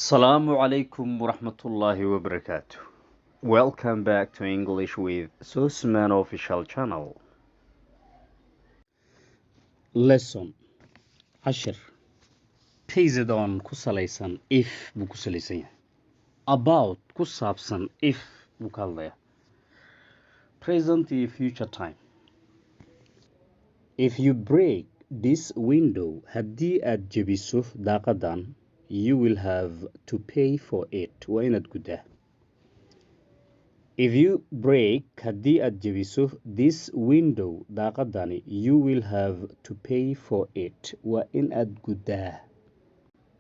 Assalamu alaikum warahmatullahi wabarakatuh. Welcome back to English with Sosman official channel. Lesson, cashir, based on, ku salaysan, if buu ku salaysan yahay, about, ku saabsan, if buu ka hadlayaa, present iyo future time. If you break this window, haddii aad jebiso daaqadan, you will have to pay for it, waa inaad guddaa. If you break, haddii aad jebiso, this window, daaqadani, you will have to pay for it, waa in aad guddaa.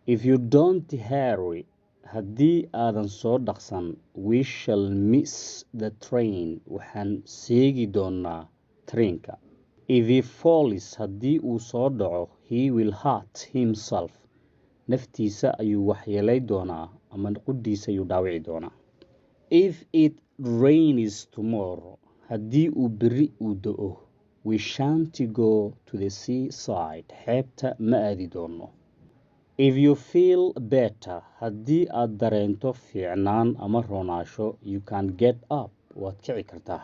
If you don't hurry, haddii aadan soo dhaqsan, we shall miss the train, waxaan seegi doonaa tareenka. If he falls, haddii uu soo dhaco, he will hurt himself, naftiisa ayuu waxyeelay doonaa ama qudhiisa ayuu dhaawici doonaa. If it rains tomorrow, haddii uu berri uu da'o, we shan't go to the seaside, xeebta ma aadi doono. If you feel better, haddii aad dareento fiicnaan ama roonaasho, you can get up, waad kici kartaa.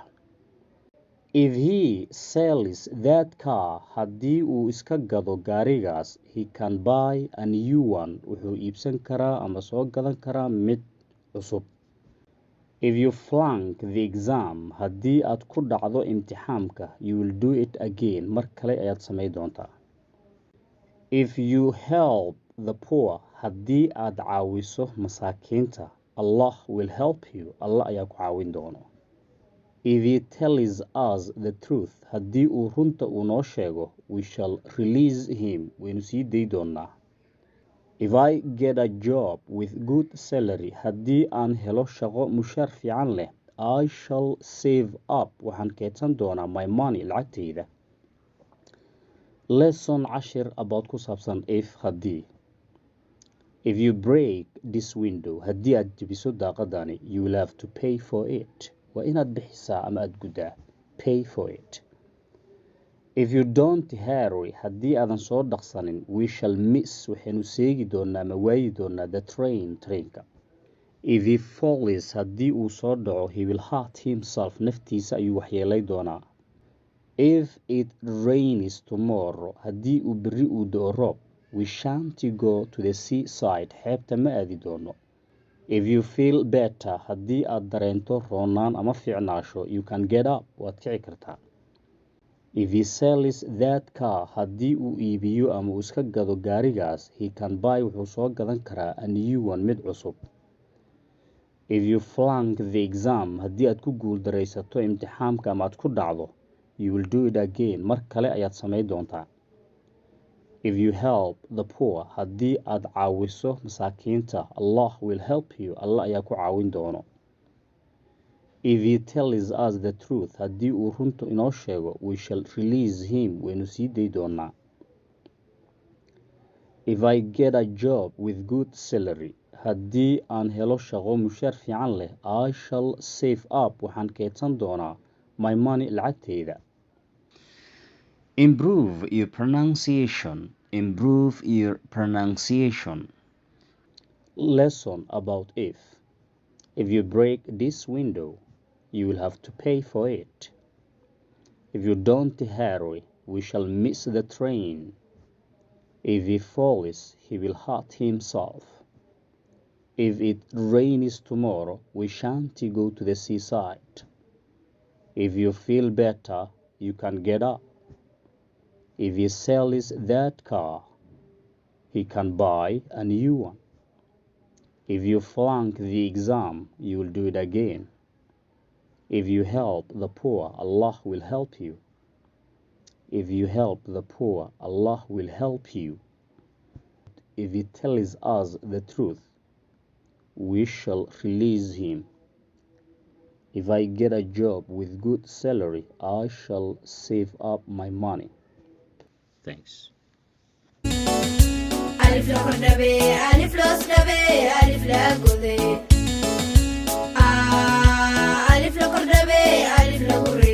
If he sells that car, haddii uu iska gado gaarigaas, he can buy a new one, wuxuu iibsan karaa ama soo gadan karaa mid cusub. If you flunk the exam, haddii aad ku dhacdo imtixaanka, you will do it again, mar kale ayaad samayn doontaa. If you help the poor, haddii aad caawiso masaakiinta, Allah will help you, Allah ayaa ku caawin doono. If he tells us the truth, haddii uu runta uu noo sheego, we shall release him, waynu sii day doonaa. If I get a job with good salary, haddii aan helo shaqo mushaar fiican leh, I shall save up, waxaan keydsan doonaa, my money, lacagtayda. Lesson, cashir, about, ku saabsan, if, haddii. If you break this window, haddii aad jebiso daaqadani, you will have to pay for it, waa inaad bixisaa ama aad guddaa. Pay for it. If you don't hurry, haddii aadan soo dhaqsanin, we shall miss, waxaynu seegi doonaa ama waayi doonaa, the train, trainka. If he falls, haddii uu soo dhaco, he will hurt himself, naftiisa ayuu waxyeelay doonaa. If it rains tomorrow, haddii uu berri uu da'o roob, we shan't go to the seaside, xeebta ma aadi doono. If you feel better, haddii aad dareento roonaan ama fiicnaasho, you can get up, waad kici kartaa. If he sells that car, haddii uu iibiyo ama uu iska gado gaarigaas, he can buy, wuxuu soo gadan karaa, a new one, mid cusub. If you flunk the exam, haddii aad ku guuldaraysato imtixaanka ama aad ku dhacdo, you will do it again, mar kale ayaad samayn doontaa. If you help the poor, haddii aad caawiso masaakiinta, Allah will help you, Allah ayaa ku caawin doono. If he tells us the truth, haddii uu runta inoo sheego, we shall release him, waynu sii day doonaa. If I get a job with good salary, haddii aan helo shaqo mushaar fiican leh, I shall save up, waxaan keydsan doonaa, my money, lacagtayda. Improve your pronunciation. Improve your pronunciation. Lesson about if. If you break this window, you will have to pay for it. If you don't hurry, we shall miss the train. If he falls, he will hurt himself. If it rains tomorrow, we shan't go to the seaside. If you feel better, you can get up. If he sells that car, he can buy a new one. If you flunk the exam, you will do it again. If you help the poor, Allah will help you. If you help the poor, Allah will help you. If he tells us the truth, we shall release him. If I get a job with good salary, I shall save up my money. Thanks. Alif la kordhabay, alif loos dhabay, alif la goday. Alif la kordhabay, alif lagu reebay.